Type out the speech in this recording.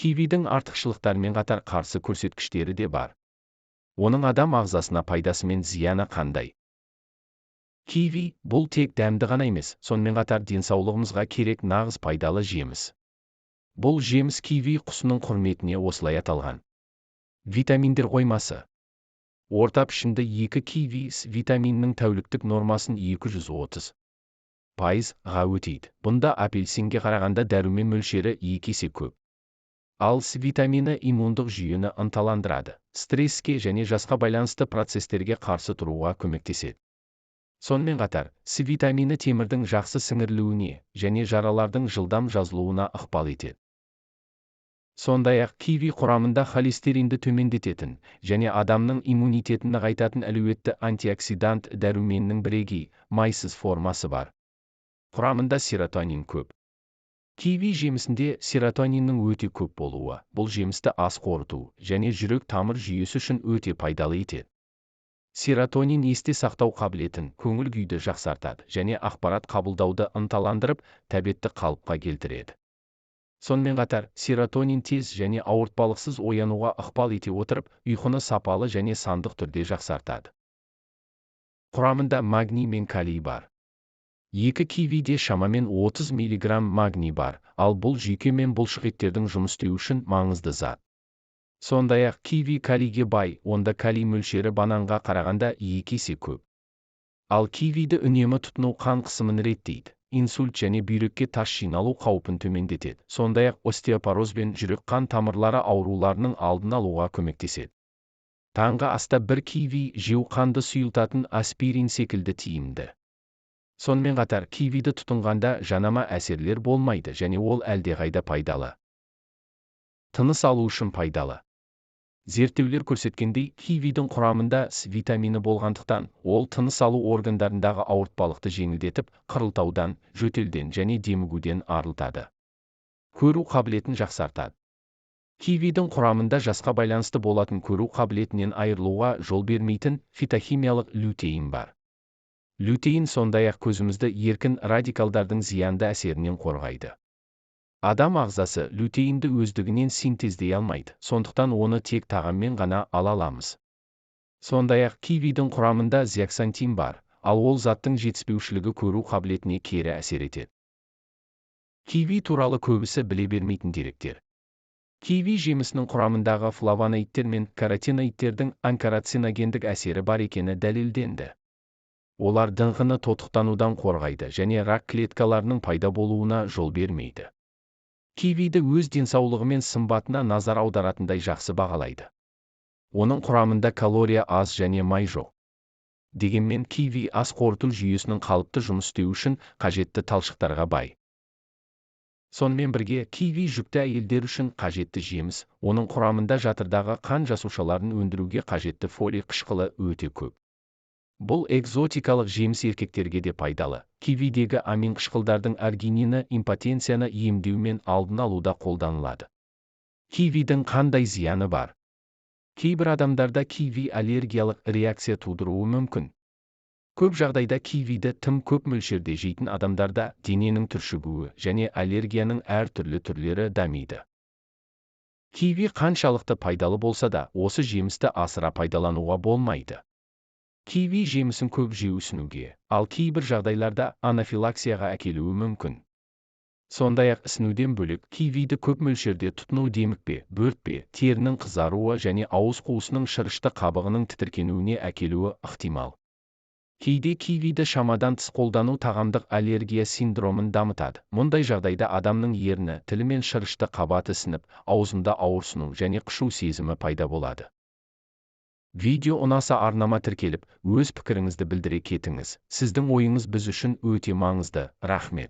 Кивидің артықшылықтарымен қатар қарсы көрсеткіштері де бар. Оның адам ағзасына пайдасы мен зияны қандай? Киви – бұл тек дәмді ғана емес, сонымен қатар денсаулығымызға керек нағыз пайдалы жеміс. Бұл жеміс киви құсының құрметіне осылай аталған. Витаминдер қоймасы. Орта пішінді екі киви С витаминінің тәуліктік нормасын 230%-ға өтейді. Бұнда апельсинге қарағанда дәрумен мөлшері 2 есе көп. Ал С витамині иммундық жүйені ынталандырады, стресске және жасқа байланысты процестерге қарсы тұруға көмектеседі. Сонымен қатар, С витамині темірдің жақсы сіңірілуіне және жаралардың жылдам жазылуына ықпал етеді. Сондай-ақ киви құрамында холестеринді төмендететін және адамның иммунитетін нығайтатын әлеуетті антиоксидант дәруменнің бірегей, майсыз формасы бар. Құрамында серотонин көп. Киви жемісінде серотониннің өте көп болуы бұл жемісті ас қорыту және жүрек тамыр жүйесі үшін өте пайдалы етеді. Серотонин есте сақтау қабілетін, көңіл күйді жақсартады және ақпарат қабылдауды ынталандырып, тәбетті қалыпқа келтіреді. Сонымен қатар, серотонин тез және ауыртпалықсыз оянуға ықпал ете отырып, ұйқыны сапалы және сандық түрде жақсартады. Құрамында магний мен калий бар. Екі кивиде шамамен 30 мг магний бар, ал бұл жүйке мен бұлшықеттердің жұмыс істеуі үшін маңызды зат. Сондай-ақ киви калийге бай, онда калий мөлшері бананға қарағанда 2 есе көп. Ал кивиді үнемі тұтыну қан қысымын реттейді, инсульт және бүйрекке тас жиналу қаупін төмендетеді, сондай-ақ остеопороз бен жүрек-қан тамырлары ауруларының алдын алуға көмектеседі. Таңғы аста бір киви жеу қанды сұйылтатын аспирин секілді тиімді. Сонымен қатар кивиді тұтынғанда жанама әсерлер болмайды және ол әлдеқайда пайдалы. Тыныс алу үшін пайдалы. Зерттеулер көрсеткендей, кивидің құрамында С витамині болғандықтан, ол тыныс алу органдарындағы ауыртпалықты жеңілдетіп, қырылтаудан, жөтелден және демігуден арылтады. Көру қабілетін жақсартады. Кивидің құрамында жасқа байланысты болатын көру қабілетінен айырылуға жол бермейтін фитохимиялық лютеин бар. Лютеин сондай-ақ көзімізді еркін радикалдардың зиянды әсерінен қорғайды. Адам ағзасы лютеинді өздігінен синтездей алмайды, сондықтан оны тек тағаммен ғана ала аламыз. Сондай-ақ кивидің құрамында зеаксантин бар, ал ол заттың жетіспеушілігі көру қабілетіне кері әсер етеді. Киви туралы көбісі біле бермейтін деректер. Киви жемісінің құрамындағы флавоноидтер мен каротиноидтердің антикарциногендік әсері бар екені дәлелденді. Олар ДНҚ-ны тотықтанудан қорғайды және рак клеткаларының пайда болуына жол бермейді. Кивиді өз денсаулығы мен сымбатына назар аударатындай жақсы бағалайды. Оның құрамында калория аз және май жоқ. Дегенмен киви ас қорыту жүйесінің қалыпты жұмыс істеуі үшін қажетті талшықтарға бай. Сонымен бірге киви жүкті әйелдер үшін қажетті жеміс, оның құрамында жатырдағы қан жасушаларын өндіруге қажетті фолий қышқылы өте көп. Бұл экзотикалық жеміс еркектерге де пайдалы. Кивидегі амин қышқылдардың аргинині импотенцияны емдеу мен алдын алуда қолданылады. Кивидің қандай зияны бар? Кейбір адамдарда киви аллергиялық реакция тудыруы мүмкін. Көп жағдайда кивиді тым көп мөлшерде жейтін адамдарда дененің түршігуі және аллергияның әртүрлі түрлері дамиды. Киви қаншалықты пайдалы болса да, осы жемісті асыра пайдалануға болмайды. Киви жемісін көп жеу ісінуге, ал кейбір жағдайларда анафилаксияға әкелуі мүмкін. Сондай-ақ ісінуден бөлек, кивиді көп мөлшерде тұтыну демікпе, бөртпе, терінің қызаруы және ауыз қуысының шырышты қабығының тітіркенуіне әкелуі ықтимал. Кейде кивиді шамадан тыс қолдану тағамдық аллергия синдромын дамытады. Мұндай жағдайда адамның ерні, тілі мен шырышты қабаты ісініп, аузында ауырсыну және қышу сезімі пайда болады. Видео ұнаса, арнама тіркеліп, өз пікіріңізді білдіре кетіңіз. Сіздің ойыңыз біз үшін өте маңызды. Рахмет.